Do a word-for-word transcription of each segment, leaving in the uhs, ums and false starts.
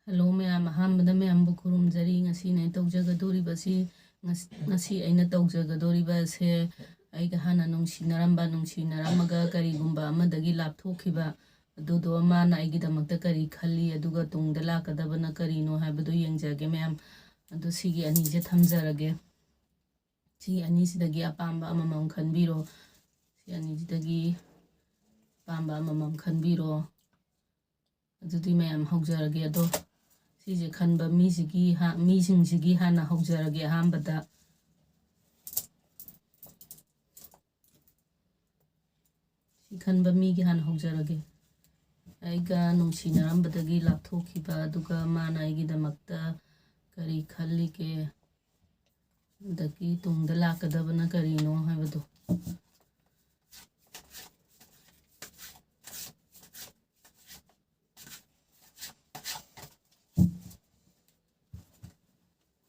Hello ꯃꯌꯥꯝ, ꯑꯍꯥꯟꯕꯗ ꯃꯌꯥꯝꯕꯨ ꯈꯨꯔꯨꯝꯖꯔꯤ꯫ ꯉꯁꯤꯅꯦ ꯇꯧꯖꯒꯗꯧꯔꯤꯕꯁꯤ, ꯉꯁ-, ꯉꯁꯤ ꯑꯩꯅ ꯇꯧꯖꯒꯗꯧꯔꯤꯕꯁꯦ, ꯑꯩꯒ ꯍꯥꯟꯅ ꯅꯨꯡꯁꯤꯅꯔꯝꯕ, ꯅꯨꯡꯁꯤꯅꯔꯝꯃꯒ ꯀꯔꯤꯒꯨꯝꯕ ꯑꯃꯗꯒꯤ ꯂꯥꯞꯊꯣꯛꯈꯤꯕ, ꯑꯗꯨꯗꯣ ꯃꯥꯅ ꯑꯩꯒꯤꯗꯃꯛꯇ ꯀꯔꯤ ꯈꯜꯂꯤ, ꯑꯗꯨꯒ ꯇꯨꯡꯗ ꯂꯥꯛꯀꯗꯕꯅ ꯀꯔꯤꯅꯣ ꯍꯥꯏꯕꯗꯨ ꯌꯦꯡꯖꯒꯦ ꯃꯌꯥꯝ꯫ ꯑꯗꯨ ꯁꯤꯒꯤ ꯑꯅꯤꯁꯦ ꯊꯝꯖꯔꯒꯦ꯫ ꯁꯤ ꯑꯅꯤꯁꯤꯗꯒꯤ ꯑꯄꯥꯝꯕ ꯑꯃꯃꯝ ꯈꯟꯕꯤꯔꯣ꯫ ꯁꯤ ꯑꯅꯤꯁꯤꯗꯒꯤ ꯑꯄꯥꯝꯕ ꯑꯃꯃꯝ ꯈꯟꯕꯤꯔꯣ꯫ ꯑꯗꯨꯗꯤ ꯃꯌꯥꯝ ꯍꯧꯖꯔꯒꯦ꯫ ꯑꯗꯣ ꯁꯤꯁꯦ ꯈꯟꯕ ꯃꯤꯁꯤꯒꯤ ꯍꯥ-, ꯃꯤꯁꯤꯡꯁꯤꯒꯤ ꯍꯥꯟꯅ ꯍꯧꯖꯔꯒꯦ꯫ ꯑꯍꯥꯟꯕꯗ ꯁꯤ ꯈꯟꯕ ꯃꯤꯒꯤ ꯍꯥꯟꯅ ꯍꯧꯖꯔꯒꯦ꯫ ꯑꯩꯒ ꯅꯨꯡꯁꯤꯅꯔꯝꯕꯗꯒꯤ ꯂꯥꯞꯊꯣꯛꯈꯤꯕ, ꯑꯗꯨꯒ ꯃꯥꯅ ꯑꯩꯒꯤꯗꯃꯛꯇ ꯀꯔꯤ ꯈꯜꯂꯤꯒꯦ, ꯑꯗꯒꯤ ꯇꯨꯡꯗ ꯂꯥꯛꯀꯗꯕꯅ ꯀꯔꯤꯅꯣ ꯍꯥꯏꯕꯗꯣ꯫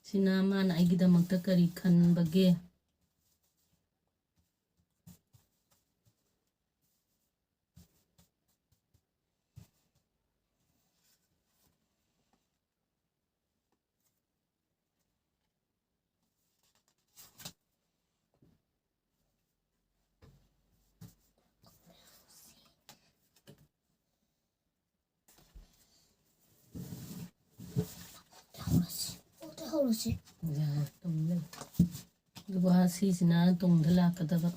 ꯁꯤꯅ ꯃꯥꯅ ꯑꯩꯒꯤꯗꯃꯛꯇ ꯀꯔꯤ ꯈꯟꯕꯒꯦ? ꯍꯧꯔꯁꯤ꯫ ꯑꯗꯨꯒ ꯁꯤꯁꯤꯅ ꯇꯨꯡꯗ ꯂꯥꯛꯀꯗꯕ꯫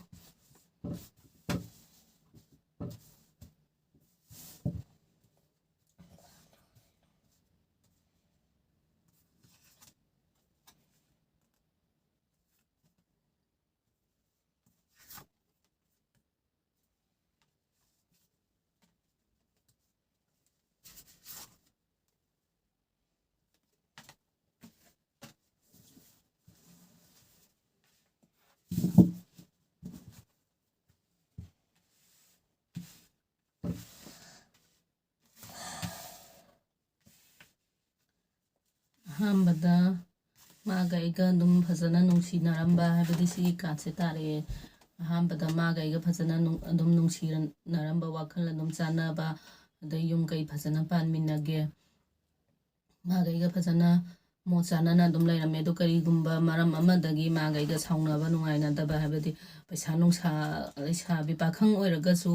ꯑꯍꯥꯟꯕꯗ ꯃꯥꯒ ꯑꯩꯒ ꯑꯗꯨꯝ ꯐꯖꯅ ꯅꯨꯡꯁꯤꯅꯔꯝꯕ ꯍꯥꯏꯕꯗꯤ ꯁꯤꯒꯤ ꯀꯥꯔꯠꯁꯦ ꯇꯥꯔꯛꯑꯦ꯫ ꯑꯍꯥꯟꯕꯗ ꯃꯥꯒ ꯑꯩꯒ ꯐꯖꯅ ꯅꯨꯡ-, ꯑꯗꯨꯝ ꯅꯨꯡꯁꯤꯅꯔꯝꯕ, ꯋꯥꯈꯜ ꯑꯗꯨꯝ ꯆꯥꯟꯅꯕ, ꯑꯗꯩ ꯌꯨꯝ ꯀꯩ ꯐꯖꯅ ꯄꯥꯟꯃꯤꯟꯅꯒꯦ꯫ ꯃꯥꯒ ꯑꯩꯒ ꯐꯖꯅ ꯃꯣꯠ ꯆꯥꯟꯅꯅ ꯑꯗꯨꯝ ꯂꯩꯔꯝꯃꯦ꯫ ꯑꯗꯣ ꯀꯔꯤꯒꯨꯝꯕ ꯃꯔꯝ ꯑꯃꯗꯒꯤ ꯃꯥꯒ ꯑꯩꯒ ꯁꯥꯎꯅꯕ ꯅꯨꯡꯉꯥꯏꯅꯗꯕ, ꯍꯥꯏꯕꯗꯤ ꯄꯩꯁꯥ ꯅꯨꯡꯁꯥ, ꯂꯩꯁꯥꯕꯤ ꯄꯥꯈꯪ ꯑꯣꯏꯔꯒꯁꯨ,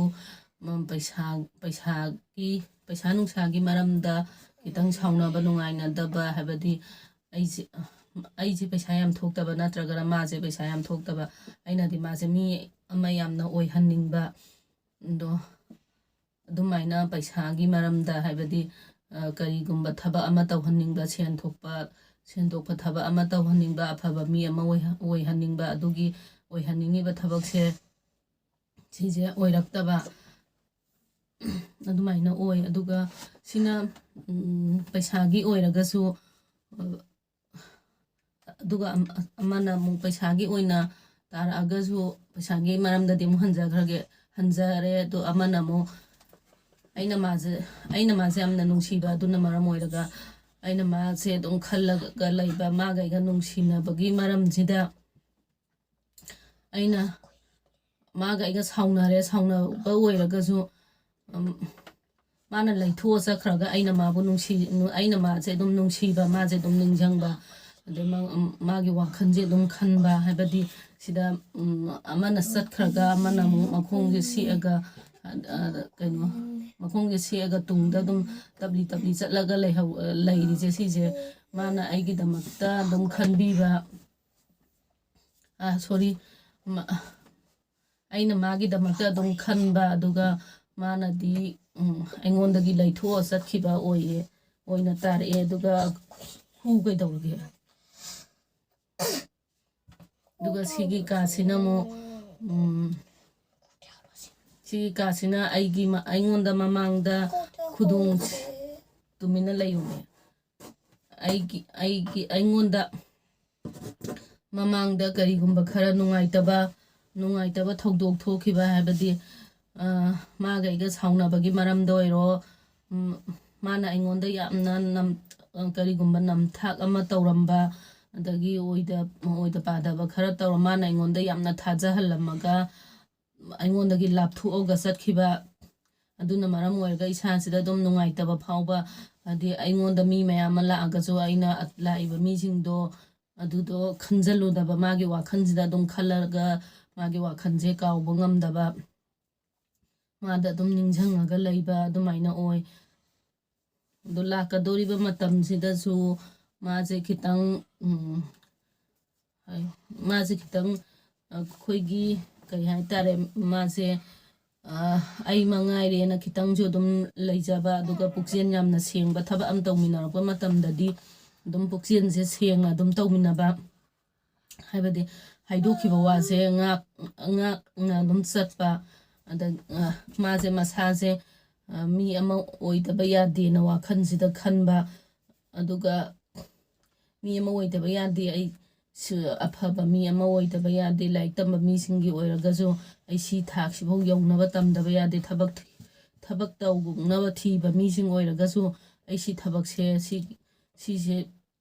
ꯎꯝ, ꯄꯩꯁꯥ, ꯄꯩꯁꯥꯒꯤ, ꯄꯩꯁꯥ ꯅꯨꯡꯁꯥꯒꯤ ꯃꯔꯝꯗ ꯈꯤꯇꯪ ꯁꯥꯎꯅꯕ ꯅꯨꯡꯉꯥꯏꯅꯗꯕ, ꯍꯥꯏꯕꯗꯤ ꯑꯩꯁꯦ, ꯑꯩꯁꯦ ꯄꯩꯁꯥ ꯌꯥꯝ ꯊꯣꯛꯇꯕ ꯅꯠꯇ꯭ꯔꯒꯅ ꯃꯥꯁꯦ ꯄꯩꯁꯥ ꯌꯥꯝ ꯊꯣꯛꯇꯕ, ꯑꯩꯅꯗꯤ ꯃꯥꯁꯦ ꯃꯤ ꯑꯃ ꯌꯥꯝꯅ ꯑꯣꯏꯍꯟꯅꯤꯡꯕ, ꯑꯗꯣ ꯑꯗꯨꯃꯥꯏꯅ ꯄꯩꯁꯥꯒꯤ ꯃꯔꯝꯗ, ꯍꯥꯏꯕꯗꯤ, ꯑ, ꯀꯔꯤꯒꯨꯝꯕ ꯊꯕꯛ ꯑꯃ ꯇꯧꯍꯟꯅꯤꯡꯕ, ꯁꯦꯟ ꯊꯣꯛꯄ, ꯁꯦꯟ ꯊꯣꯛꯄ ꯊꯕꯛ ꯑꯃ ꯇꯧꯍꯟꯅꯤꯡꯕ, ꯑꯐꯕ ꯃꯤ ꯑꯃ ꯑꯣꯏꯍ-, ꯑꯣꯏꯍꯟꯅꯤꯡꯕ, ꯑꯗꯨꯒꯤ ꯑꯣꯏꯍꯟꯅꯤꯡꯉꯤꯕ ꯊꯕꯛꯁꯦ, ꯁꯤꯁꯦ ꯑꯣꯏꯔꯛꯇꯕ꯫ ꯑꯗꯨꯃꯥꯏꯅ ꯑꯣꯏ꯫ ꯑꯗꯨꯒ ꯁꯤꯅ, ꯎꯝ, ꯄꯩꯁꯥꯒꯤ ꯑꯣꯏꯔꯒꯁꯨ, ꯑ, ꯑꯗꯨꯒ ꯑꯝ-, ꯑꯃꯅ ꯑꯃꯨꯛ ꯄꯩꯁꯥꯒꯤ ꯑꯣꯏꯅ ꯇꯥꯔꯛꯑꯒꯁꯨ, ꯄꯩꯁꯥꯒꯤ ꯃꯔꯝꯗꯗꯤ ꯑꯃꯨꯛ ꯍꯟꯖꯈ꯭ꯔꯒꯦ, ꯍꯟꯖꯔꯦ꯫ ꯑꯗꯣ ꯑꯃꯅ ꯑꯃꯨꯛ, ꯑꯩꯅ ꯃꯥꯁꯦ, ꯑꯩꯅ ꯃꯥꯁꯦ ꯌꯥꯝꯅ ꯅꯨꯡꯁꯤꯕ, ꯑꯗꯨꯅ ꯃꯔꯝ ꯑꯣꯏꯔꯒ ꯑꯩꯅ ꯃꯥꯁꯦ ꯑꯗꯨꯝ ꯈꯜꯂꯒ ꯂꯩꯕ, ꯃꯥꯒ ꯑꯩꯒ ꯅꯨꯡꯁꯤꯅꯕꯒꯤ ꯃꯔꯝꯁꯤꯗ ꯑꯩꯅ ꯃꯥꯒ ꯑꯩꯒ ꯁꯥꯎꯅꯔꯦ, ꯁꯥꯎꯅꯕ ꯑꯣꯏꯔꯒꯁꯨ, ꯎꯝ, ꯃꯥꯅ ꯂꯩꯊꯣꯛꯑ ꯆꯠꯈ꯭ꯔꯒ ꯑꯩꯅ ꯃꯥꯕꯨ ꯅꯨꯡꯁꯤ-, ꯑꯩꯅ ꯃꯥꯁꯦ ꯑꯗꯨꯝ ꯅꯨꯡꯁꯤꯕ, ꯃꯥꯁꯦ ꯑꯗꯨꯝ ꯅꯤꯡꯁꯤꯡꯕ, ꯑꯗꯩ ꯃꯥ-, ꯎꯝ, ꯃꯥꯒꯤ ꯋꯥꯈꯜꯁꯦ ꯑꯗꯨꯝ ꯈꯟꯕ, ꯍꯥꯏꯕꯗꯤ ꯁꯤꯗ, ꯎꯝ, ꯑꯃꯅ ꯆꯠꯈ꯭ꯔꯒ ꯑꯃꯅ ꯑꯃꯨꯛ ꯃꯈꯣꯡꯁꯦ ꯁꯦꯛꯑꯒ, ꯑ, ꯑ, ꯀꯩꯅꯣ, ꯃꯈꯣꯡꯁꯦ ꯁꯦꯛꯑꯒ ꯇꯨꯡꯗ ꯑꯗꯨꯝ ꯇꯞꯂꯤ ꯇꯞꯂꯤ ꯆꯠꯂꯒ ꯂꯩꯍꯧ-, ꯂꯩꯔꯤꯁꯦ, ꯁꯤꯁꯦ ꯃꯥꯅ ꯑꯩꯒꯤꯗꯃꯛꯇ ꯑꯗꯨꯝ ꯈꯟꯕꯤꯕ, ꯑ, sorry, ꯃ-, ꯑꯩꯅ ꯃꯥꯒꯤꯗꯃꯛꯇ ꯑꯗꯨꯝ ꯈꯟꯕ, ꯑꯗꯨꯒ ꯃꯥꯅꯗꯤ, ꯎꯝ, ꯑꯩꯉꯣꯟꯗꯒꯤ ꯂꯩꯊꯣꯛꯑ ꯆꯠꯈꯤꯕ ꯑꯣꯏꯌꯦ, ꯑꯣꯏꯅ ꯇꯥꯔꯛꯑꯦ꯫ ꯑꯗꯨꯒ ꯍꯨ ꯀꯩꯗꯧꯔꯒꯦ? ꯑꯗꯨꯒ ꯁꯤꯒꯤ ꯀꯥꯁꯤꯅ ꯑꯃꯨꯛ, ꯎꯝ, ꯁꯤꯒꯤ ꯀꯥꯁꯤꯅ ꯑꯩꯒꯤ ꯃ-, ꯑꯩꯉꯣꯟꯗ ꯃꯃꯥꯡꯗ ꯈꯨꯗꯣꯡ, ꯇꯨꯃꯤꯟꯅ ꯂꯩꯌꯨꯅꯦ꯫ ꯑꯩꯒꯤ, ꯑꯩꯒꯤ, ꯑꯩꯉꯣꯟꯗ ꯃꯃꯥꯡꯗ ꯀꯔꯤꯒꯨꯝꯕ ꯈꯔ ꯅꯨꯡꯉꯥꯏꯇꯕ, ꯅꯨꯡꯉꯥꯏꯇꯕ ꯊꯧꯗꯣꯛ ꯊꯣꯛꯈꯤꯕ, ꯍꯥꯏꯕꯗꯤ, ꯑ, ꯃꯥꯒ ꯑꯩꯒ ꯁꯥꯎꯅꯕꯒꯤ ꯃꯔꯝꯗ ꯑꯣꯏꯔꯣ, ꯎꯝ, ꯃꯥꯅ ꯑꯩꯉꯣꯟꯗ ꯌꯥꯝꯅ ꯅꯝ-, ꯑ, ꯀꯔꯤꯒꯨꯝꯕ ꯅꯝꯊꯥꯛ ꯑꯃ ꯇꯧꯔꯝꯕ, ꯑꯗꯒꯤ ꯑꯣꯏꯗ, ꯑꯣꯏꯗ ꯄꯥꯗꯕ ꯈꯔ ꯇꯧꯔ, ꯃꯥꯅ ꯑꯩꯉꯣꯟꯗ ꯌꯥꯝꯅ ꯊꯥꯖꯍꯜꯂꯝꯃꯒ ꯑꯩꯉꯣꯟꯗꯒꯤ ꯂꯥꯞꯊꯣꯛꯑꯒ ꯆꯠꯈꯤꯕ, ꯑꯗꯨꯅ ꯃꯔꯝ ꯑꯣꯏꯔꯒ ꯏꯁꯥꯁꯤꯗ ꯑꯗꯨꯝ ꯅꯨꯡꯉꯥꯏꯇꯕ ꯐꯥꯎꯕ, ꯍꯥꯏꯗꯤ ꯑꯩꯉꯣꯟꯗ ꯃꯤ ꯃꯌꯥꯝ ꯑꯃ ꯂꯥꯛꯑꯒꯁꯨ ꯑꯩꯅ ꯂꯥꯛꯏꯕ ꯃꯤꯁꯤꯡꯗꯣ ꯑꯗꯨꯗꯣ ꯈꯟꯖꯜꯂꯨꯗꯕ, ꯃꯥꯒꯤ ꯋꯥꯈꯜꯁꯤꯗ ꯑꯗꯨꯝ ꯈꯜꯂꯒ ꯃꯥꯒꯤ ꯋꯥꯈꯜꯁꯦ ꯀꯥꯎꯕ ꯉꯝꯗꯕ, ꯃꯥꯗ ꯑꯗꯨꯝ ꯅꯤꯡꯁꯤꯡꯉꯒ ꯂꯩꯕ ꯑꯗꯨꯃꯥꯏꯅ ꯑꯣꯏ꯫ ꯑꯗꯨ ꯂꯥꯛꯀꯗꯧꯔꯤꯕ ꯃꯇꯝꯁꯤꯗꯁꯨ ꯃꯥꯁꯦ ꯈꯤꯇꯪ, ꯎꯝ, ꯍꯥꯏ-, ꯃꯥꯁꯦ ꯈꯤꯇꯪ, ꯑꯩꯈꯣꯏꯒꯤ, ꯀꯩ ꯍꯥꯏꯇꯥꯔꯦ, ꯃꯥꯁꯦ, ꯑ, ꯑꯩ ꯃꯉꯥꯏꯔꯦꯅ ꯈꯤꯇꯪꯁꯨ ꯑꯗꯨꯝ ꯂꯩꯖꯕ, ꯑꯗꯨꯒ ꯄꯨꯛꯆꯦꯜ ꯌꯥꯝꯅ ꯁꯦꯡꯕ, ꯊꯕꯛ ꯑꯃ ꯇꯧꯃꯤꯟꯅꯔꯛꯄ ꯃꯇꯝꯗꯗꯤ ꯑꯗꯨꯝ ꯄꯨꯛꯆꯦꯜꯁꯦ ꯁꯦꯡꯅ ꯑꯗꯨꯝ ꯇꯧꯃꯤꯟꯅꯕ, ꯍꯥꯏꯕꯗꯤ ꯍꯥꯏꯗꯣꯛꯈꯤꯕ ꯋꯥꯁꯦ ꯉꯥꯛ-, ꯉꯥꯛꯅ ꯑꯗꯨꯝ ꯆꯠꯄ, ꯑꯗ, ꯑ, ꯃꯥꯁꯦ ꯃꯁꯥꯁꯦ, ꯑ, ꯃꯤ ꯑꯃ ꯑꯣꯏꯗꯕ ꯌꯥꯗꯦꯅ ꯋꯥꯈꯜꯁꯤꯗ ꯈꯟꯕ, ꯑꯗꯨꯒ ꯃꯤ ꯑꯃ ꯑꯣꯏꯗꯕ ꯌꯥꯗꯦ, ꯑꯩ ꯁ-, ꯑꯐꯕ ꯃꯤ ꯑꯃ ꯑꯣꯏꯗꯕ ꯌꯥꯗꯦ, ꯂꯥꯏꯔꯤꯛ ꯇꯝꯕ ꯃꯤꯁꯤꯡꯒꯤ ꯑꯣꯏꯔꯒꯁꯨ ꯑꯩ ꯁꯤ ꯊꯥꯛꯁꯤꯐꯥꯎ ꯌꯧꯅꯕ ꯇꯝꯗꯕ ꯌꯥꯗꯦ, ꯊꯕꯛ ꯊꯤ-, ꯊꯕꯛ ꯇꯧꯅꯕ ꯊꯤꯕ ꯃꯤꯁꯤꯡ ꯑꯣꯏꯔꯒꯁꯨ ꯑꯩ ꯁꯤ ꯊꯕꯛꯁꯦ, ꯁꯤ, ꯁꯤꯁꯦ,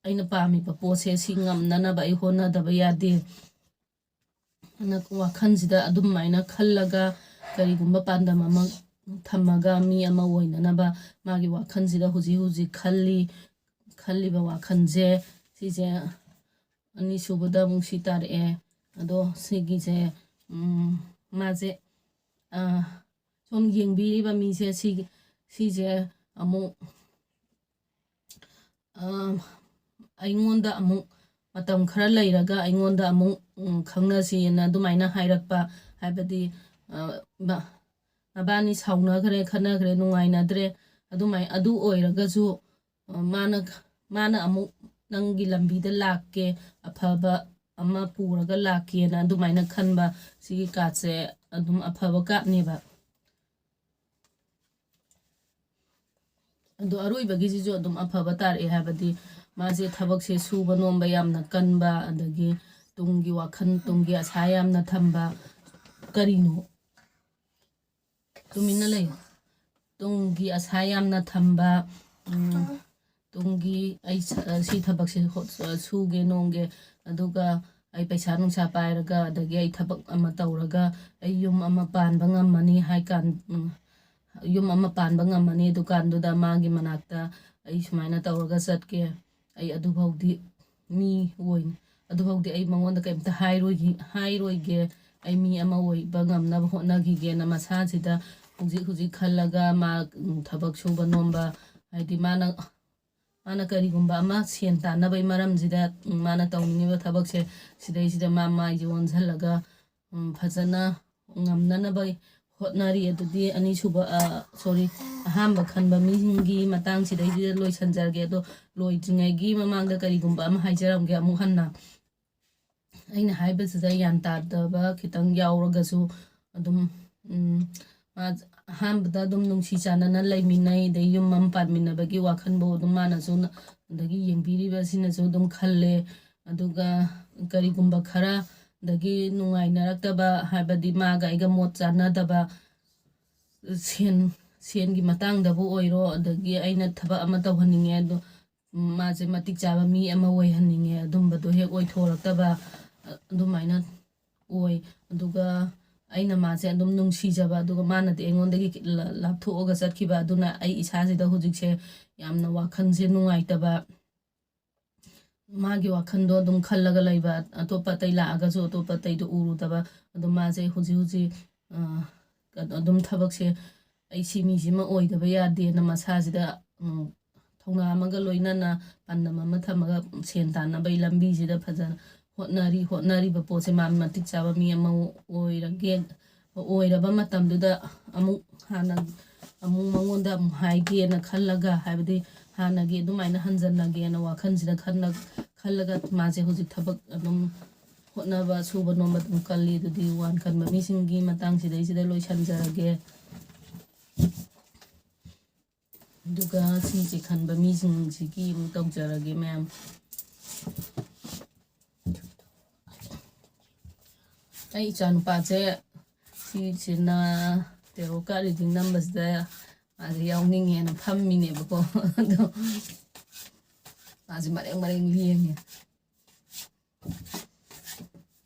ꯑꯩꯅ ꯄꯥꯝꯃꯤꯕ ꯄꯣꯠꯁꯦ ꯁꯤ ꯉꯝꯅꯅꯕ ꯑꯩ ꯍꯣꯠꯅꯗꯕ ꯌꯥꯗꯦ꯫ ꯑꯗꯨꯅ ꯋꯥꯈꯜꯁꯤꯗ ꯑꯗꯨꯃꯥꯏꯅ ꯈꯜꯂꯒ, ꯀꯔꯤꯒꯨꯝꯕ ꯄꯥꯟꯗꯝ ꯑꯃ ꯊꯝꯃꯒ ꯃꯤ ꯑꯃ ꯑꯣꯏꯅꯅꯕ ꯃꯥꯒꯤ ꯋꯥꯈꯜꯁꯤꯗ ꯍꯧꯖꯤꯛ ꯍꯧꯖꯤꯛ ꯈꯜꯂꯤ꯫ ꯈꯜꯂꯤꯕ ꯋꯥꯈꯜꯁꯦ, ꯁꯤꯁꯦ ꯑꯅꯤꯁꯨꯕꯗ ꯑꯃꯨꯛ ꯁꯤ ꯇꯥꯔꯛꯑꯦ꯫ ꯑꯗꯣ ꯁꯤꯒꯤꯁꯦ, ꯎꯝ, ꯃꯥꯁꯦ, ꯑ, ꯁꯨꯝ ꯌꯦꯡꯕꯤꯔꯤꯕ ꯃꯤꯁꯦ ꯁꯤꯒꯤ, ꯁꯤꯁꯦ ꯑꯃꯨꯛ, ꯑ, ꯑꯩꯉꯣꯟꯗ ꯑꯃꯨꯛ ꯃꯇꯝ ꯈꯔ ꯂꯩꯔꯒ ꯑꯩꯉꯣꯟꯗ ꯑꯃꯨꯛ, ꯎꯝ, ꯈꯪꯅꯁꯤꯅ ꯑꯗꯨꯃꯥꯏꯅ ꯍꯥꯏꯔꯛꯄ, ꯍꯥꯏꯕꯗꯤ, ꯑ, ꯃ-, ꯃꯕꯥꯅꯤ ꯁꯥꯎꯅꯈ꯭ꯔꯦ, ꯈꯠꯅꯈ꯭ꯔꯦ, ꯅꯨꯡꯉꯥꯏꯅꯗ꯭ꯔꯦ, ꯑꯗꯨꯃꯥꯏ-, ꯑꯗꯨ ꯑꯣꯏꯔꯒꯁꯨ, ꯑ, ꯃꯥꯅ, ꯃꯥꯅ ꯑꯃꯨꯛ ꯅꯪꯒꯤ ꯂꯝꯕꯤꯗ ꯂꯥꯛꯀꯦ, ꯑꯐꯕ ꯑꯃ ꯄꯨꯔꯒ ꯂꯥꯛꯀꯦꯅ ꯑꯗꯨꯃꯥꯏꯅ ꯈꯟꯕ, ꯁꯤꯒꯤ ꯀꯥꯔꯠꯁꯦ ꯑꯗꯨꯝ ꯑꯐꯕ ꯀꯥꯔꯠꯅꯦꯕ꯫ ꯑꯗꯣ ꯑꯔꯣꯏꯕꯒꯤꯁꯤꯁꯨ ꯑꯗꯨꯝ ꯑꯐꯕ ꯇꯥꯔꯛꯑꯦ, ꯍꯥꯏꯕꯗꯤ ꯃꯥꯁꯦ ꯊꯕꯛꯁꯦ ꯁꯨꯕ ꯅꯣꯝꯕ ꯌꯥꯝꯅ ꯀꯟꯕ, ꯑꯗꯒꯤ ꯇꯨꯡꯒꯤ ꯋꯥꯈꯜ, ꯇꯨꯡꯒꯤ ꯑꯁꯥ ꯌꯥꯝꯅ ꯊꯝꯕ, ꯀꯔꯤꯅꯣ? ꯇꯨꯃꯤꯟꯅ ꯂꯩꯌꯨ꯫ ꯇꯨꯡꯒꯤ ꯑꯁꯥ ꯌꯥꯝꯅ ꯊꯝꯕ, ꯎꯝ, ꯇꯨꯡꯒꯤ ꯑꯩ ꯁ-, ꯁꯤ ꯊꯕꯛꯁꯦ ꯍꯣ-, ꯁꯨꯒꯦ ꯅꯣꯝꯒꯦ, ꯑꯗꯨꯒ ꯑꯩ ꯄꯩꯁꯥ ꯅꯨꯡꯁꯥ ꯄꯥꯏꯔꯒ, ꯑꯗꯒꯤ ꯑꯩ ꯊꯕꯛ ꯑꯃ ꯇꯧꯔꯒ ꯑꯩ ꯌꯨꯝ ꯑꯃ ꯄꯥꯟꯕ ꯉꯝꯃꯅꯤ ꯍꯥꯏ ꯀꯥꯟ-, ꯎꯝ, ꯌꯨꯝ ꯑꯃ ꯄꯥꯟꯕ ꯉꯝꯃꯅꯤ꯫ ꯑꯗꯨꯀꯥꯟꯗꯨꯗ ꯃꯥꯒꯤ ꯃꯅꯥꯛꯇ, ꯑꯩ ꯁꯨꯃꯥꯏꯅ ꯇꯧꯔꯒ ꯆꯠꯀꯦ, ꯑꯩ ꯑꯗꯨꯐꯥꯎꯗꯤ ꯃꯤ ꯑꯣꯏꯅ, ꯑꯗꯨꯐꯥꯎꯗꯤ ꯑꯩ ꯃꯉꯣꯟꯗ ꯀꯩꯝꯇ ꯍꯥꯏꯔꯣꯏꯒꯤ-, ꯍꯥꯏꯔꯣꯏꯒꯦ, ꯑꯩ ꯃꯤ ꯑꯃ ꯑꯣꯏꯕ ꯉꯝꯅꯕ ꯍꯣꯠꯅꯈꯤꯒꯦꯅ ꯃꯁꯥꯁꯤꯗ ꯍꯧꯖꯤꯛ ꯍꯧꯖꯤꯛ ꯈꯜꯂꯒ ꯃꯥ, ꯎꯝ, ꯊꯕꯛ ꯁꯨꯕ ꯅꯣꯝꯕ, ꯍꯥꯏꯗꯤ ꯃꯥꯅ, ꯃꯥꯅ ꯀꯔꯤꯒꯨꯝꯕ ꯑꯃ ꯁꯦꯟ ꯇꯥꯟꯅꯕꯒꯤ ꯃꯔꯝꯁꯤꯗ, ꯎꯝ, ꯃꯥꯅ ꯇꯧꯅꯤꯡꯉꯤꯕ ꯊꯕꯛꯁꯦ, ꯁꯤꯗꯩꯁꯤꯗ ꯃꯥ ꯃꯥꯏꯁꯦ ꯑꯣꯟꯁꯤꯜꯂꯒ, ꯎꯝ, ꯐꯖꯅ ꯉꯝꯅꯅꯕ ꯍꯣꯠꯅꯔꯤ꯫ ꯑꯗꯨꯗꯤ ꯑꯅꯤꯁꯨꯕ, ꯑ, sorry, ꯑꯍꯥꯟꯕ ꯈꯟꯕ ꯃꯤꯁꯤꯡꯒꯤ ꯃꯇꯥꯡꯁꯤꯗꯩꯁꯤꯗ ꯂꯣꯏꯁꯤꯟꯖꯔꯒꯦ꯫ ꯑꯗꯣ ꯂꯣꯏꯗ꯭ꯔꯤꯉꯩꯒꯤ ꯃꯃꯥꯡꯗ ꯀꯔꯤꯒꯨꯝꯕ ꯑꯃ ꯍꯥꯏꯖꯔꯝꯒꯦ ꯑꯃꯨꯛ ꯍꯟꯅ꯫ ꯑꯩꯅ ꯍꯥꯏꯕꯁꯤꯗ ꯒ꯭ꯌꯥꯟ ꯇꯥꯗꯕ ꯈꯤꯇꯪ ꯌꯥꯎꯔꯒꯁꯨ ꯑꯗꯨꯝ, ꯎꯝ, ꯃꯥ ꯑꯍꯥꯟꯕꯗ ꯑꯗꯨꯝ ꯅꯨꯡꯁꯤ ꯆꯥꯟꯅꯅ ꯂꯩꯃꯤꯟꯅꯩ, ꯑꯗꯩ ꯌꯨꯝ ꯑꯃ ꯄꯥꯟꯃꯤꯟꯅꯕꯒꯤ ꯋꯥꯈꯜꯕꯨ ꯑꯗꯨꯝ ꯃꯥꯅꯁꯨ ꯅ-, ꯑꯗꯒꯤ ꯌꯦꯡꯕꯤꯔꯤꯕꯁꯤꯅꯁꯨ ꯑꯗꯨꯝ ꯈꯜꯂꯦ꯫ ꯑꯗꯨꯒ ꯀꯔꯤꯒꯨꯝꯕ ꯈꯔ ꯑꯗꯒꯤ ꯅꯨꯡꯉꯥꯏꯅꯔꯛꯇꯕ, ꯍꯥꯏꯕꯗꯤ ꯃꯥꯒ ꯑꯩꯒ ꯃꯣꯠ ꯆꯥꯟꯅꯗꯕ, ꯁꯦꯟ, ꯁꯦꯟꯒꯤ ꯃꯇꯥꯡꯗꯕꯨ ꯑꯣꯏꯔꯣ, ꯑꯗꯒꯤ ꯑꯩꯅ ꯊꯕꯛ ꯑꯃ ꯇꯧꯍꯟꯅꯤꯡꯉꯦ, ꯑꯗꯣ ꯃꯥꯁꯦ ꯃꯇꯤꯛ ꯆꯥꯕ ꯃꯤ ꯑꯃ ꯑꯣꯏꯍꯟꯅꯤꯡꯉꯦ, ꯑꯗꯨꯝꯕꯗꯣ ꯍꯦꯛ ꯑꯣꯏꯊꯣꯔꯛꯇꯕ, ꯑꯗꯨꯃꯥꯏꯅ ꯑꯣꯏ꯫ ꯑꯗꯨꯒ ꯑꯩꯅ ꯃꯥꯁꯦ ꯑꯗꯨꯝ ꯅꯨꯡꯁꯤꯖꯕ, ꯑꯗꯨꯒ ꯃꯥꯅꯗꯤ ꯑꯩꯉꯣꯟꯗꯒꯤ ꯂ-, ꯂꯥꯞꯊꯣꯛꯑꯒ ꯆꯠꯈꯤꯕ꯫ ꯑꯗꯨꯅ ꯑꯩ ꯏꯁꯥꯁꯤꯗ ꯍꯧꯖꯤꯛꯁꯦ ꯌꯥꯝꯅ ꯋꯥꯈꯜꯁꯦ ꯅꯨꯡꯉꯥꯏꯇꯕ, ꯃꯥꯒꯤ ꯋꯥꯈꯜꯗꯣ ꯑꯗꯨꯝ ꯈꯜꯂꯒ ꯂꯩꯕ, ꯑꯇꯣꯞꯄ ꯑꯇꯩ ꯂꯥꯛꯑꯒꯁꯨ ꯑꯇꯣꯞꯄ ꯑꯇꯩꯗꯣ ꯎꯔꯨꯗꯕ꯫ ꯑꯗꯣ ꯃꯥꯁꯦ ꯍꯧꯖꯤꯛ ꯍꯧꯖꯤꯛ, ꯑ, ꯑꯗꯨꯝ ꯊꯕꯛꯁꯦ, "ꯑꯩ ꯁꯤ ꯃꯤꯁꯤꯃ ꯑꯣꯏꯗꯕ ꯌꯥꯗꯦꯅ" ꯃꯁꯥꯁꯤꯗ, ꯎꯝ, ꯊꯧꯅꯥ ꯑꯃꯒ ꯂꯣꯏꯅꯅ ꯄꯥꯟꯗꯝ ꯑꯃ ꯊꯝꯃꯒ ꯁꯦꯟ ꯇꯥꯟꯅꯕꯒꯤ ꯂꯝꯕꯤꯁꯤꯗ ꯐꯖꯅ ꯍꯣꯠꯅꯔꯤ꯫ ꯍꯣꯠꯅꯔꯤꯕ ꯄꯣꯠꯁꯦ ꯃꯥ ꯃꯇꯤꯛ ꯆꯥꯕ ꯃꯤ ꯑꯃ ꯑꯣꯏꯔꯒꯦ, ꯑꯣꯏꯔꯕ ꯃꯇꯝꯗꯨꯗ ꯑꯃꯨꯛ ꯍꯥꯟꯅ ꯑꯃꯨꯛ ꯃꯉꯣꯟꯗ ꯑꯃꯨꯛ ꯍꯥꯏꯒꯦꯅ ꯈꯜꯂꯒ, ꯍꯥꯏꯕꯗꯤ ꯍꯥꯟꯅꯒꯤ ꯑꯗꯨꯃꯥꯏꯅ ꯍꯟꯖꯟꯅꯒꯦꯅ ꯋꯥꯈꯜꯁꯤꯗ ꯈꯟꯅ-, ꯈꯜꯂꯒ ꯃꯥꯁꯦ ꯍꯧꯖꯤꯛ ꯊꯕꯛ ꯑꯗꯨꯝ ꯍꯣꯠꯅꯕ, ꯁꯨꯕ ꯅꯣꯝꯕ ꯑꯗꯨꯝ ꯀꯜꯂꯤ꯫ ꯑꯗꯨꯗꯤ ꯋꯥꯟ ꯈꯟꯕ ꯃꯤꯁꯤꯡꯒꯤ ꯃꯇꯥꯡꯁꯤꯗꯩꯁꯤꯗ ꯂꯣꯏꯁꯤꯟꯖꯔꯒꯦ꯫ ꯑꯗꯨꯒ ꯁꯤꯁꯦ ꯈꯟꯕ ꯃꯤꯁꯤꯡꯁꯤꯒꯤ ꯑꯃꯨꯛ ꯇꯧꯖꯔꯒꯦ ꯃꯌꯥꯝ꯫ ꯑꯩ ꯏꯆꯥꯅꯨꯄꯥꯁꯦ ꯁꯤꯁꯤꯅ ꯇꯦꯔꯣ ꯀꯥꯔꯠ ꯔꯤꯗꯤꯡ ꯅꯝꯕꯁꯤꯗ ꯃꯥꯁꯦ ꯌꯥꯎꯅꯤꯡꯉꯦꯅ ꯐꯝꯃꯤꯅꯦꯕꯀꯣ꯫ ꯑꯗꯣ ꯃꯥꯁꯦ ꯃꯔꯦꯡ ꯃꯔꯦꯡ ꯂꯦꯡꯉꯦ꯫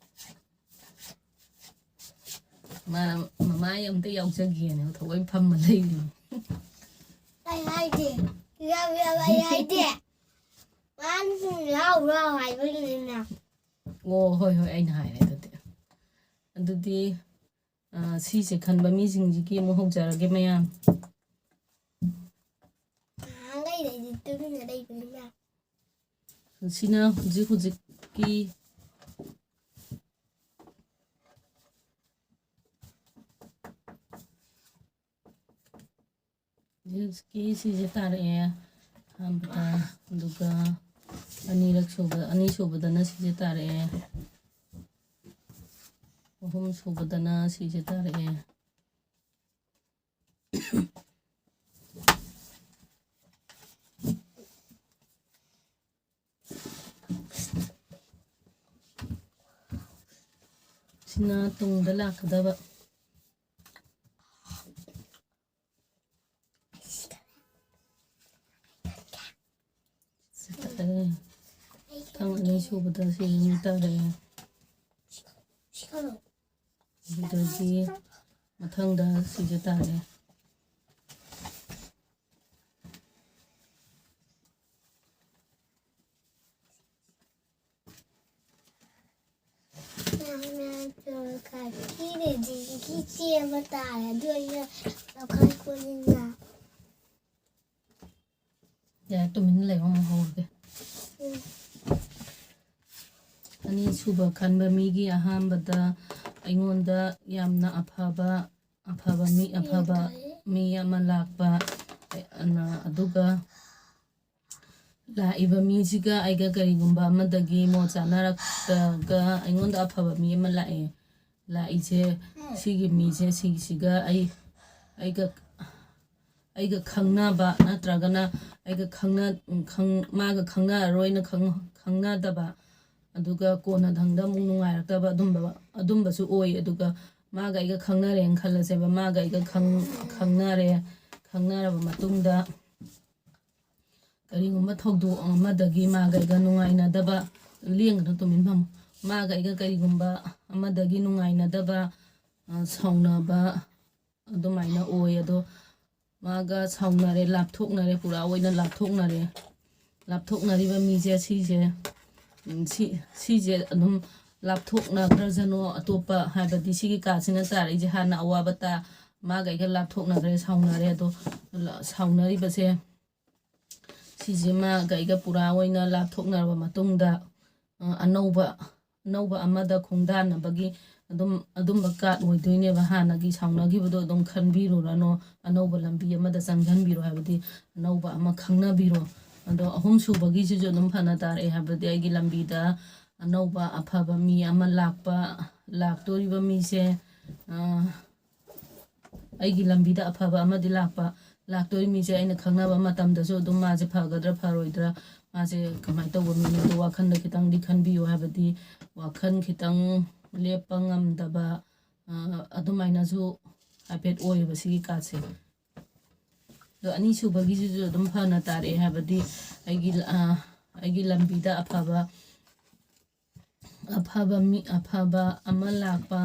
ꯃꯥꯅ ꯃꯃꯥ ꯑꯩ ꯑꯝꯇ ꯌꯥꯎꯖꯒꯦꯅ ꯊꯑꯣꯏ ꯐꯝꯃ ꯂꯩꯔꯤꯅꯦ꯫ ꯑꯩ ꯍꯥꯏꯗꯦ꯫ ꯌꯥꯎ ꯌꯥꯎ ꯑꯩ ꯍꯥꯏꯗꯦ꯫ ꯃꯥꯅ ꯁꯨꯝ ꯌꯥꯎ ꯌꯥꯎ ꯍꯥꯏꯕꯒꯤꯅꯤꯅ꯫ ꯑꯣ, ꯍꯣꯏ, ꯍꯣꯏ, ꯑꯩꯅ ꯍꯥꯏꯔꯦ ꯑꯗꯨꯗꯤ꯫ ꯑꯗꯨꯗꯤ, ꯑ, ꯁꯤꯁꯦ ꯈꯟꯕ ꯃꯤꯁꯤꯡꯁꯤꯒꯤ ꯑꯃꯨꯛ ꯍꯧꯖꯔꯒꯦ, ꯃꯌꯥꯝ꯫ ꯅꯍꯥꯟꯈꯩꯗꯩꯗꯤ ꯇꯨꯃꯤꯟꯅ ꯂꯩꯕꯅꯤꯅ꯫ ꯁꯤꯅ ꯍꯧꯖꯤꯛ ꯍꯧꯖꯤꯛꯀꯤ ꯍꯧꯖꯤꯛꯀꯤ ꯁꯤꯁꯦ ꯇꯥꯔꯛꯑꯦ ꯑꯍꯥꯟꯕꯗ, ꯑꯗꯨꯒ ꯑꯅꯤꯔꯛ ꯁꯨꯕ, ꯑꯅꯤꯁꯨꯕꯗꯅ ꯁꯤꯁꯦ ꯇꯥꯔꯛꯑꯦ, ꯑꯍꯨꯝ ꯁꯨꯕꯗꯅ ꯁꯤꯁꯦ ꯇꯥꯔꯛꯑꯦ꯫ ꯁꯤꯅ ꯇꯨꯡꯗ ꯂꯥꯛꯀꯗꯕ꯫ ꯁꯤ ꯇꯥꯔꯦ꯫ ꯃꯊꯪ ꯑꯅꯤꯁꯨꯕꯗ ꯁꯤ ꯑꯅꯤ ꯇꯥꯔꯦ꯫ ꯑꯗꯨꯗꯒꯤ ꯃꯊꯪꯗ ꯁꯤꯁꯦ ꯇꯥꯔꯦ꯫ ꯌꯥꯝꯅ ꯆꯨꯔꯀꯥꯟ ꯊꯤꯔꯗꯤ ꯆꯦꯟꯕ ꯇꯥꯔꯦ꯫ ꯑꯗꯨ ꯑꯩꯅ ꯂꯧꯈꯠꯄꯅꯤꯅ꯫ ꯌꯥꯔꯦ, ꯇꯨꯃꯤꯟꯅ ꯂꯩꯌꯣ, ꯑꯃꯨꯛ ꯍꯧꯔꯒꯦ꯫ ꯎꯝ꯫ ꯑꯅꯤꯁꯨꯕ ꯈꯟꯕ ꯃꯤꯒꯤ ꯑꯍꯥꯟꯕꯗ ꯑꯩꯉꯣꯟꯗ ꯌꯥꯝꯅ ꯑꯐꯕ, ꯑꯐꯕ ꯃꯤ, ꯑꯐꯕ ꯃꯤ ꯑꯃ ꯂꯥꯛꯄ, ꯑ, ꯑꯗꯨꯒ ꯂꯥꯛꯏꯕ ꯃꯤꯁꯤꯒ ꯑꯩꯒ ꯀꯔꯤꯒꯨꯝꯕ ꯑꯃꯗꯒꯤ ꯃꯣꯠ ꯆꯥꯅꯔꯛꯇꯒ ꯑꯩꯉꯣꯟꯗ ꯑꯐꯕ ꯃꯤ ꯑꯃ ꯂꯥꯛꯑꯦ꯫ ꯂꯥꯛꯏꯁꯦ, ꯁꯤꯒꯤ ꯃꯤꯁꯦ, ꯁꯤꯒꯤꯁꯤꯒ ꯑꯩ, ꯑꯩꯒ, ꯑꯩꯒ ꯈꯪꯅꯕ ꯅꯠꯇ꯭ꯔꯒꯅ ꯑꯩꯒ ꯈꯪꯅ-, ꯈꯪ-, ꯃꯥꯒ ꯈꯪꯅꯔꯔꯣꯏꯅ ꯈꯪ-, ꯈꯪꯅꯗꯕ, ꯑꯗꯨꯒ ꯀꯣꯟꯅꯊꯪꯗ ꯑꯃꯨꯛ ꯅꯨꯡꯉꯥꯏꯔꯛꯇꯕ ꯑꯗꯨꯝꯕ, ꯑꯗꯨꯝꯕꯁꯨ ꯑꯣꯏ꯫ ꯑꯗꯨꯒ ꯃꯥꯒ ꯑꯩꯒ ꯈꯪꯅꯔꯦꯅ ꯈꯜꯂꯁꯦꯕ, ꯃꯥꯒ ꯑꯩꯒ ꯈꯪ-, ꯈꯪꯅꯔꯦ, ꯈꯪꯅꯔꯕ ꯃꯇꯨꯡꯗ ꯀꯔꯤꯒꯨꯝꯕ ꯊꯧꯗꯣꯛ ꯑꯃꯗꯒꯤ ꯃꯥꯒ ꯑꯩꯒ ꯅꯨꯡꯉꯥꯏꯅꯗꯕ, ꯂꯦꯡꯒꯅꯨ, ꯇꯨꯃꯤꯟ ꯐꯝꯃꯨ꯫ ꯃꯥꯒ ꯑꯩꯒ ꯀꯔꯤꯒꯨꯝꯕ ꯑꯃꯗꯒꯤ ꯅꯨꯡꯉꯥꯏꯅꯗꯕ, ꯑ, ꯁꯥꯎꯅꯕ ꯑꯗꯨꯃꯥꯏꯅ ꯑꯣꯏ꯫ ꯑꯗꯣ ꯃꯥꯒ ꯁꯥꯎꯅꯔꯦ, ꯂꯥꯞꯊꯣꯛꯅꯔꯦ, ꯄꯨꯔꯥ ꯑꯣꯏꯅ ꯂꯥꯞꯊꯣꯛꯅꯔꯦ꯫ ꯂꯥꯞꯊꯣꯛꯅꯔꯤꯕ ꯃꯤꯁꯦ ꯁꯤꯁꯦ, ꯎꯝ, ꯁꯤ, ꯁꯤꯁꯦ ꯑꯗꯨꯝ ꯂꯥꯞꯊꯣꯛꯅꯈ꯭ꯔꯖꯅꯣ, ꯑꯇꯣꯞꯄ, ꯍꯥꯏꯕꯗꯤ ꯁꯤꯒꯤ ꯀꯥꯔꯠꯁꯤꯅ ꯇꯥꯔꯛꯏꯁꯦ ꯍꯥꯟꯅ ꯑꯋꯥꯕ ꯇꯥ-, ꯃꯥꯒ ꯑꯩꯒ ꯂꯥꯞꯊꯣꯛꯅꯈ꯭ꯔꯦ, ꯁꯥꯎꯅꯔꯦ꯫ ꯑꯗꯣ ꯂ-, ꯁꯥꯎꯅꯔꯤꯕꯁꯦ ꯁꯤꯁꯦ ꯃꯥꯒ ꯑꯩꯒ ꯄꯨꯔꯥ ꯑꯣꯏꯅ ꯂꯥꯞꯊꯣꯛꯅꯔꯕ ꯃꯇꯨꯡꯗ, ꯑ, ꯑꯅꯧꯕ, ꯑꯅꯧꯕ ꯑꯃꯗ ꯈꯣꯡꯗꯥꯅꯕꯒꯤ ꯑꯗꯨꯝ, ꯑꯗꯨꯝꯕ ꯀꯥꯔꯠ ꯑꯣꯏꯗꯣꯏꯅꯦꯕ꯫ ꯍꯥꯟꯅꯒꯤ ꯁꯥꯎꯅꯈꯤꯕꯗꯣ ꯑꯗꯨꯝ ꯈꯟꯕꯤꯔꯨꯔꯅꯣ, ꯑꯅꯧꯕ ꯂꯝꯕꯤ ꯑꯃꯗ ꯆꯪꯁꯤꯟꯕꯤꯔꯣ, ꯍꯥꯏꯕꯗꯤ ꯑꯅꯧꯕ ꯑꯃ ꯈꯪꯅꯕꯤꯔꯣ꯫ ꯑꯗꯣ ꯑꯍꯨꯝ ꯁꯨꯕꯒꯤꯁꯤꯁꯨ ꯑꯗꯨꯝ ꯐꯅ ꯇꯥꯔꯛꯑꯦ, ꯍꯥꯏꯕꯗꯤ ꯑꯩꯒꯤ ꯂꯝꯕꯤꯗ ꯑꯅꯧꯕ ꯑꯐꯕ ꯃꯤ ꯑꯃ ꯂꯥꯛꯄ, ꯂꯥꯛꯇꯣꯔꯤꯕ ꯃꯤꯁꯦ, ꯑ, ꯑꯩꯒꯤ ꯂꯝꯕꯤꯗ ꯑꯐꯕ ꯑꯃꯗꯤ ꯂꯥꯛꯄ, ꯂꯥꯛꯇꯣꯔꯤ ꯃꯤꯁꯦ ꯑꯩꯅ ꯈꯪꯅꯕ ꯃꯇꯝꯗꯁꯨ ꯑꯗꯨꯝ ꯃꯥꯁꯦ ꯐꯒꯗ꯭ꯔꯥ ꯐꯔꯣꯏꯗ꯭ꯔꯥ, ꯃꯥꯁꯦ ꯀꯃꯥꯏꯅ ꯇꯧꯕ ꯃꯤꯅꯣꯗꯣ ꯋꯥꯈꯜꯗ ꯈꯤꯇꯪꯗꯤ ꯈꯟꯕꯤꯌꯨ, ꯍꯥꯏꯕꯗꯤ ꯋꯥꯈꯜ ꯈꯤꯇꯪ ꯂꯦꯞꯄ ꯉꯝꯗꯕ, ꯑ, ꯑꯗꯨꯃꯥꯏꯅꯁꯨ ꯍꯥꯏꯐꯦꯠ ꯑꯣꯏꯌꯦꯕ ꯁꯤꯒꯤ ꯀꯥꯔꯠꯁꯦ꯫ ꯑꯗꯣ ꯑꯅꯤꯁꯨꯕꯒꯤꯁꯤꯁꯨ ꯑꯗꯨꯝ ꯐꯅ ꯇꯥꯔꯛꯑꯦ, ꯍꯥꯏꯕꯗꯤ ꯑꯩꯒꯤ, ꯑ, ꯑꯩꯒꯤ ꯂꯝꯕꯤꯗ ꯑꯐꯕ, ꯑꯐꯕ ꯃꯤ, ꯑꯐꯕ ꯑꯃ ꯂꯥꯛꯄ,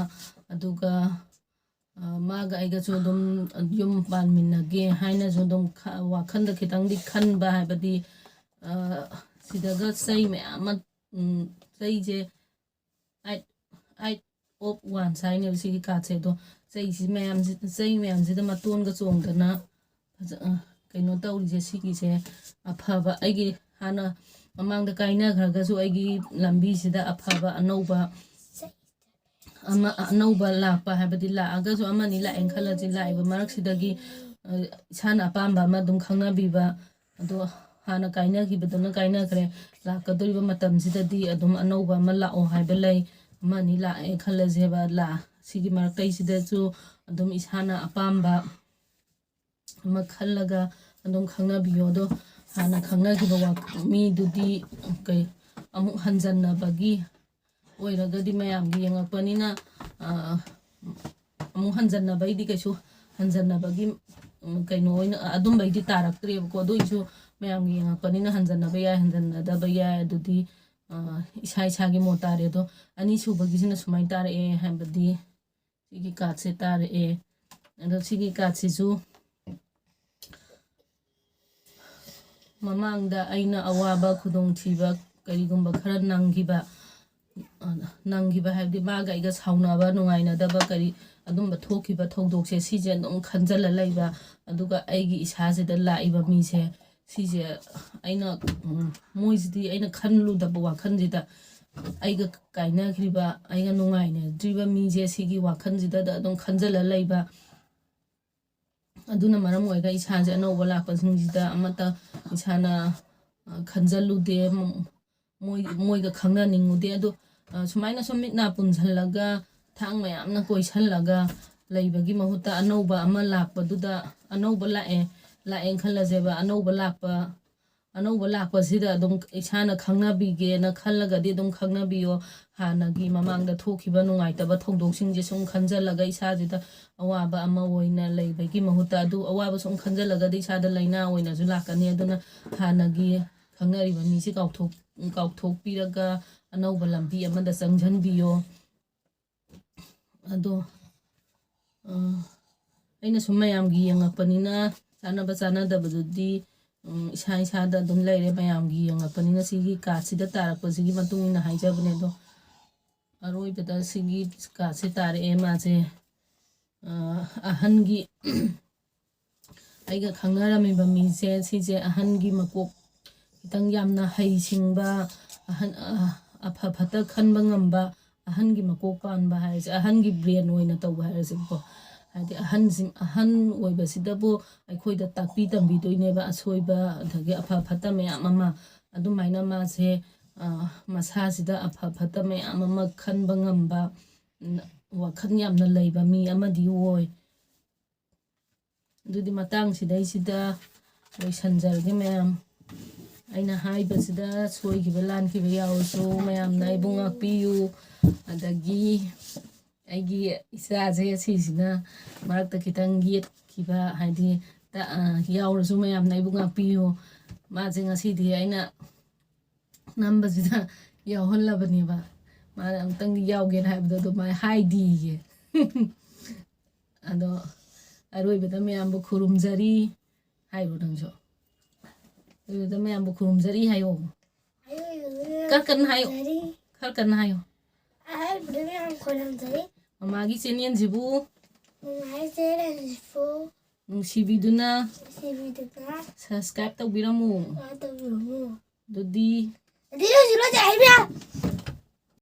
ꯑꯗꯨꯒ, ꯑ, ꯃꯥꯒ ꯑꯩꯒꯁꯨ ꯑꯗꯨꯝ ꯌꯨꯝ ꯄꯥꯟꯃꯤꯟꯅꯒꯦ ꯍꯥꯏꯅꯁꯨ ꯑꯗꯨꯝ ꯈ-, ꯋꯥꯈꯜꯗ ꯈꯤꯇꯪꯗꯤ ꯈꯟꯕ, ꯍꯥꯏꯕꯗꯤ, ꯑ, ꯁꯤꯗꯒ ꯆꯩ ꯃꯌꯥꯝ ꯑꯃ, ꯎꯝ, ꯆꯩꯁꯦ ꯑꯩꯠ, ꯑꯩꯠ ꯑꯣꯐ ꯋꯥꯟꯁ ꯍꯥꯏꯅꯦꯕ ꯁꯤꯒꯤ ꯀꯥꯔꯠꯁꯦ꯫ ꯑꯗꯣ ꯆꯩꯁꯤ ꯃꯌꯥꯝꯁꯤ, ꯆꯩ ꯃꯌꯥꯝꯁꯤꯗ ꯃꯇꯣꯟꯒ ꯆꯣꯡꯗꯅ ꯐꯖ-, ꯑ, ꯀꯩꯅꯣ ꯇꯧꯔꯤꯁꯦ, ꯁꯤꯒꯤꯁꯦ ꯑꯐꯕ, ꯑꯩꯒꯤ ꯍꯥꯟꯅ ꯃꯃꯥꯡꯗ ꯀꯥꯏꯅꯈ꯭ꯔꯒꯁꯨ ꯑꯩꯒꯤ ꯂꯝꯕꯤꯁꯤꯗ ꯑꯐꯕ ꯑꯅꯧꯕ ꯑꯃ, ꯑꯅꯧꯕ ꯂꯥꯛꯄ, ꯍꯥꯏꯕꯗꯤ ꯂꯥꯛꯑꯒꯁꯨ ꯑꯃꯅꯤ ꯂꯥꯛꯑꯦꯅ ꯈꯜꯂꯁꯤ, ꯂꯥꯛꯏꯕ ꯃꯔꯛꯁꯤꯗꯒꯤ, ꯑ, ꯏꯁꯥꯅ ꯑꯄꯥꯝꯕ ꯑꯃ ꯑꯗꯨꯝ ꯈꯪꯅꯕꯤꯕ꯫ ꯑꯗꯣ ꯍꯥꯟꯅ ꯀꯥꯏꯅꯈꯤꯕꯗꯨꯅ ꯀꯥꯏꯅꯈ꯭ꯔꯦ, ꯂꯥꯛꯀꯗꯧꯔꯤꯕ ꯃꯇꯝꯁꯤꯗꯗꯤ ꯑꯗꯨꯝ ꯑꯅꯧꯕ ꯑꯃ ꯂꯥꯛꯑꯣ ꯍꯥꯏꯕ ꯂꯩ꯫ ꯑꯃꯅꯤ ꯂꯥꯛꯑꯦ ꯈꯜꯂꯁꯦꯕ, ꯂꯥ-, ꯁꯤꯒꯤ ꯃꯔꯛꯇꯩꯁꯤꯗꯁꯨ ꯑꯗꯨꯝ ꯏꯁꯥꯅ ꯑꯄꯥꯝꯕ ꯑꯃ ꯈꯜꯂꯒ ꯑꯗꯨꯝ ꯈꯪꯅꯕꯤꯌꯣ꯫ ꯑꯗꯣ ꯍꯥꯟꯅ ꯈꯪꯅꯈꯤꯕ ꯋꯥ-, ꯃꯤꯗꯨꯗꯤ ꯀꯩ, ꯑꯃꯨꯛ ꯍꯟꯖꯟꯅꯕꯒꯤ ꯑꯣꯏꯔꯒꯗꯤ ꯃꯌꯥꯝꯒꯤ ꯌꯦꯡꯉꯛꯄꯅꯤꯅ, ꯑ, ꯑꯃꯨꯛ ꯍꯟꯖꯟꯅꯕꯩꯗꯤ ꯀꯩꯁꯨ, ꯍꯟꯖꯟꯅꯕꯒꯤ, ꯎꯝ, ꯀꯩꯅꯣ ꯑꯣꯏꯅ, ꯑ, ꯑꯗꯨꯝꯕꯩꯗꯤ ꯇꯥꯔꯛꯇ꯭ꯔꯦꯕꯀꯣ꯫ ꯑꯗꯨ ꯑꯣꯏꯁꯨ ꯃꯌꯥꯝꯒꯤ ꯌꯦꯡꯉꯛꯄꯅꯤꯅ ꯍꯟꯖꯟꯅꯕ ꯌꯥꯏ, ꯍꯟꯖꯟꯅꯗꯕ ꯌꯥꯏ, ꯑꯗꯨꯗꯤ, ꯑ, ꯏꯁꯥ ꯏꯁꯥꯒꯤ ꯃꯣꯠ ꯇꯥꯔꯦ꯫ ꯑꯗꯣ ꯑꯅꯤꯁꯨꯕꯒꯤꯁꯤꯅ ꯁꯨꯃꯥꯏꯅ ꯇꯥꯔꯛꯑꯦ, ꯍꯥꯏꯕꯗꯤ ꯁꯤꯒꯤ ꯀꯥꯔꯠꯁꯦ ꯇꯥꯔꯛꯑꯦ꯫ ꯑꯗꯣ ꯁꯤꯒꯤ ꯀꯥꯔꯠꯁꯤꯁꯨ ꯃꯃꯥꯡꯗ ꯑꯩꯅ ꯑꯋꯥꯕ ꯈꯨꯗꯣꯡꯊꯤꯕ ꯀꯔꯤꯒꯨꯝꯕ ꯈꯔ ꯅꯪꯈꯤꯕ, ꯑ, ꯅꯪꯈꯤꯕ ꯍꯥꯏꯕꯗꯤ ꯃꯥꯒ ꯑꯩꯒ ꯁꯥꯎꯅꯕ, ꯅꯨꯡꯉꯥꯏꯅꯗꯕ, ꯀꯔꯤ ꯑꯗꯨꯝꯕ ꯊꯣꯛꯈꯤꯕ ꯊꯧꯗꯣꯛꯁꯦ, ꯁꯤꯁꯦ ꯑꯗꯨꯝ ꯈꯟꯖꯜꯂ ꯂꯩꯕ꯫ ꯑꯗꯨꯒ ꯑꯩꯒꯤ ꯏꯁꯥꯁꯤꯗ ꯂꯥꯛꯏꯕ ꯃꯤꯁꯦ, ꯁꯤꯁꯦ ꯑꯩꯅ, ꯎꯝ, ꯃꯣꯏꯁꯤꯗꯤ ꯑꯩꯅ ꯈꯜꯂꯨꯗꯕ ꯋꯥꯈꯜꯁꯤꯗ, ꯑꯩꯒ ꯀꯥꯏꯅꯈ꯭ꯔꯤꯕ, ꯑꯩꯒ ꯅꯨꯡꯉꯥꯏꯅꯗ꯭ꯔꯤꯕ ꯃꯤꯁꯦ, ꯁꯤꯒꯤ ꯋꯥꯈꯜꯁꯤꯗꯗ ꯑꯗꯨꯝ ꯈꯟꯖꯜꯂ ꯂꯩꯕ꯫ ꯑꯗꯨꯅ ꯃꯔꯝ ꯑꯣꯏꯔꯒ ꯏꯁꯥꯁꯦ ꯑꯅꯧꯕ ꯂꯥꯛꯄꯁꯤꯡꯁꯤꯗ ꯑꯃꯠꯇ ꯏꯁꯥꯅ, ꯑ, ꯈꯟꯖꯜꯂꯨꯗꯦ, ꯃ-, ꯃꯣꯏ, ꯃꯣꯏꯒ ꯈꯪꯅꯅꯤꯡꯉꯨꯗꯦ꯫ ꯑꯗꯣ, ꯑ, ꯁꯨꯃꯥꯏꯅ ꯁꯨꯝ ꯃꯤꯠ ꯅꯥ ꯄꯨꯟꯁꯤꯜꯂꯒ, ꯊꯥꯡ ꯃꯌꯥꯝꯅ ꯀꯣꯏꯁꯜꯂꯒ ꯂꯩꯕꯒꯤ ꯃꯍꯨꯠꯇ, ꯑꯅꯧꯕ ꯑꯃ ꯂꯥꯛꯄꯗꯨꯗ, ꯑꯅꯧꯕ ꯂꯥꯛꯑꯦ, ꯂꯥꯛꯑꯦꯅ ꯈꯜꯂꯁꯦꯕ, ꯑꯅꯧꯕ ꯂꯥꯛꯄ, ꯑꯅꯧꯕ ꯂꯥꯛꯄꯁꯤꯗ ꯑꯗꯨꯝ ꯏꯁꯥꯅ ꯈꯪꯅꯕꯤꯒꯦꯅ ꯈꯜꯂꯒꯗꯤ ꯑꯗꯨꯝ ꯈꯪꯅꯕꯤꯌꯣ꯫ ꯍꯥꯟꯅꯒꯤ ꯃꯃꯥꯡꯗ ꯊꯣꯛꯈꯤꯕ ꯅꯨꯡꯉꯥꯏꯇꯕ ꯊꯧꯗꯣꯛꯁꯤꯡꯁꯦ ꯁꯨꯝ ꯈꯟꯖꯜꯂꯒ ꯏꯁꯥꯁꯤꯗ ꯑꯋꯥꯕ ꯑꯃ ꯑꯣꯏꯅ ꯂꯩꯕꯒꯤ ꯃꯍꯨꯠꯇ, ꯑꯗꯨ ꯑꯋꯥꯕ ꯁꯨꯝ ꯈꯟꯖꯜꯂꯒꯗꯤ ꯏꯁꯥꯗ ꯂꯥꯏꯅꯥ ꯑꯣꯏꯅꯁꯨ ꯂꯥꯛꯀꯅꯤ꯫ ꯑꯗꯨꯅ ꯍꯥꯟꯅꯒꯤ ꯈꯪꯅꯔꯤꯕ ꯃꯤꯁꯦ ꯀꯥꯎꯊꯣꯛ-, ꯀꯥꯎꯊꯣꯛꯄꯤꯔꯒ ꯑꯅꯧꯕ ꯂꯝꯕꯤ ꯑꯃꯗ ꯆꯪꯁꯤꯟꯕꯤꯌꯣ꯫ ꯑꯗꯣ, ꯑ, ꯑꯩꯅ ꯁꯨꯝ ꯃꯌꯥꯝꯒꯤ ꯌꯦꯡꯉꯛꯄꯅꯤꯅ, ꯆꯥꯟꯅꯕ ꯆꯥꯟꯅꯗꯕꯗꯨꯗꯤ, ꯎꯝ, ꯏꯁꯥ ꯏꯁꯥꯗ ꯑꯗꯨꯝ ꯂꯩꯔꯦ꯫ ꯃꯌꯥꯝꯒꯤ ꯌꯦꯡꯉꯛꯄꯅꯤꯅ ꯁꯤꯒꯤ ꯀꯥꯔꯠꯁꯤꯗ ꯇꯥꯔꯛꯄꯁꯤꯒꯤ ꯃꯇꯨꯡ ꯏꯟꯅ ꯍꯥꯏꯖꯕꯅꯦ꯫ ꯑꯗꯣ ꯑꯔꯣꯏꯕꯗ ꯁꯤꯒꯤ ꯀꯥꯔꯠꯁꯦ ꯇꯥꯔꯛꯑꯦ꯫ ꯃꯥꯁꯦ, ꯑ, ꯑꯍꯟꯒꯤ, ꯑꯩꯒ ꯈꯪꯅꯔꯝꯃꯤꯕ ꯃꯤꯁꯦ, ꯁꯤꯁꯦ ꯑꯍꯟꯒꯤ ꯃꯀꯣꯛ ꯈꯤꯇꯪ ꯌꯥꯝꯅ ꯍꯩꯁꯤꯡꯕ, ꯑꯍꯟ, ꯑ, ꯑꯐ ꯐꯠꯇ ꯈꯟꯕ ꯉꯝꯕ, ꯑꯍꯟꯒꯤ ꯃꯀꯣꯛ ꯄꯥꯟꯕ ꯍꯥꯏꯔꯁꯦ, ꯑꯍꯟꯒꯤ ꯕ꯭ꯔꯦꯟ ꯑꯣꯏꯅ ꯇꯧꯕ ꯍꯥꯏꯔꯁꯦꯕꯀꯣ꯫ ꯍꯥꯏꯗꯤ ꯑꯍꯟꯁꯤꯡ, ꯑꯍꯟ ꯑꯣꯏꯕꯁꯤꯗꯕꯨ ꯑꯩꯈꯣꯏꯗ ꯇꯥꯛꯄꯤ ꯇꯝꯕꯤꯗꯣꯏꯅꯦꯕ, ꯑꯁꯣꯏꯕ ꯑꯗꯒꯤ ꯑꯐ ꯐꯠꯇ ꯃꯌꯥꯝ ꯑꯃ꯫ ꯑꯗꯨꯃꯥꯏꯅ ꯃꯥꯁꯦ, ꯑ, ꯃꯁꯥꯁꯤꯗ ꯑꯐ ꯐꯠꯇ ꯃꯌꯥꯝ ꯑꯃ ꯈꯟꯕ ꯉꯝꯕ, ꯎꯝ, ꯋꯥꯈꯜ ꯌꯥꯝꯅ ꯂꯩꯕ ꯃꯤ ꯑꯃꯗꯤ ꯑꯣꯏ꯫ ꯑꯗꯨꯗꯤ ꯃꯇꯥꯡꯁꯤꯗꯩꯁꯤꯗ ꯂꯣꯏꯁꯟꯖꯔꯒꯦ ꯃꯌꯥꯝ꯫ ꯑꯩꯅ ꯍꯥꯏꯕꯁꯤꯗ ꯁꯣꯏꯈꯤꯕ ꯂꯥꯟꯈꯤꯕ ꯌꯥꯎꯔꯁꯨ ꯃꯌꯥꯝꯅ ꯑꯩꯕꯨ ꯉꯥꯛꯄꯤꯌꯨ꯫ ꯑꯗꯒꯤ ꯑꯩꯒꯤ ꯏꯆꯥꯁꯦ ꯁꯤꯁꯤꯅ ꯃꯔꯛꯇ ꯈꯤꯇꯪ ꯌꯦꯠꯈꯤꯕ, ꯍꯥꯏꯗꯤ, ꯇ-, ꯑ, ꯌꯥꯎꯔꯁꯨ ꯃꯌꯥꯝꯅ ꯑꯩꯕꯨ ꯉꯥꯛꯄꯤꯌꯨ꯫ ꯃꯥꯁꯦ ꯉꯁꯤꯗꯤ ꯑꯩꯅ ꯅꯝꯕꯁꯤꯗ ꯌꯥꯎꯍꯜꯂꯕꯅꯦꯕ꯫ ꯃꯥꯅ ꯑꯃꯨꯛꯇꯪꯗꯤ ꯌꯥꯎꯒꯦꯅ ꯍꯥꯏꯕꯗꯣ ꯑꯗꯨꯃꯥꯏꯅ ꯍꯥꯏꯗꯤꯌꯦ꯫ ꯑꯗꯣ ꯑꯔꯣꯏꯕꯗ ꯃꯌꯥꯝꯕꯨ ꯈꯨꯔꯨꯝꯖꯔꯤ ꯍꯥꯏꯔꯣ ꯅꯪꯁꯨ꯫ ꯑꯗꯨꯗ ꯃꯌꯥꯝꯕꯨ ꯈꯨꯔꯨꯝꯖꯔꯤ ꯍꯥꯏꯌꯣ꯫ ꯑꯩ ꯀꯟ ꯀꯟꯅ ꯍꯥꯏꯌꯣ꯫ ꯈꯨꯔꯨꯝꯖꯔꯤ꯫ ꯈꯔ ꯀꯟꯅ ꯍꯥꯏꯌꯣ꯫ ꯑꯍꯜꯕꯗ ꯃꯌꯥꯝ ꯈꯨꯔꯨꯝꯖꯔꯤ꯫ ꯃꯃꯥꯒꯤ ꯆꯦꯅꯦꯜꯁꯤꯕꯨ ꯃꯃꯥꯏ ꯆꯦꯅꯦꯜꯁꯤꯕꯨ ꯅꯨꯡꯁꯤꯕꯤꯗꯨꯅ ꯅꯨꯡꯁꯤꯕꯤꯗꯨꯅ ꯁꯕꯁꯀ꯭ꯔꯥꯏꯕ ꯇꯧꯕꯤꯔꯝꯃꯨ꯫ ꯁꯕꯁꯀ꯭ꯔꯥꯏꯕ ꯇꯧꯕꯤꯔꯝꯃꯨ꯫ ꯑꯗꯨꯗꯤ ꯑꯗꯨꯗꯤ ꯂꯣꯏꯁꯤꯜꯂꯣ ꯆꯦ ꯍꯩꯕꯤꯌꯥ꯫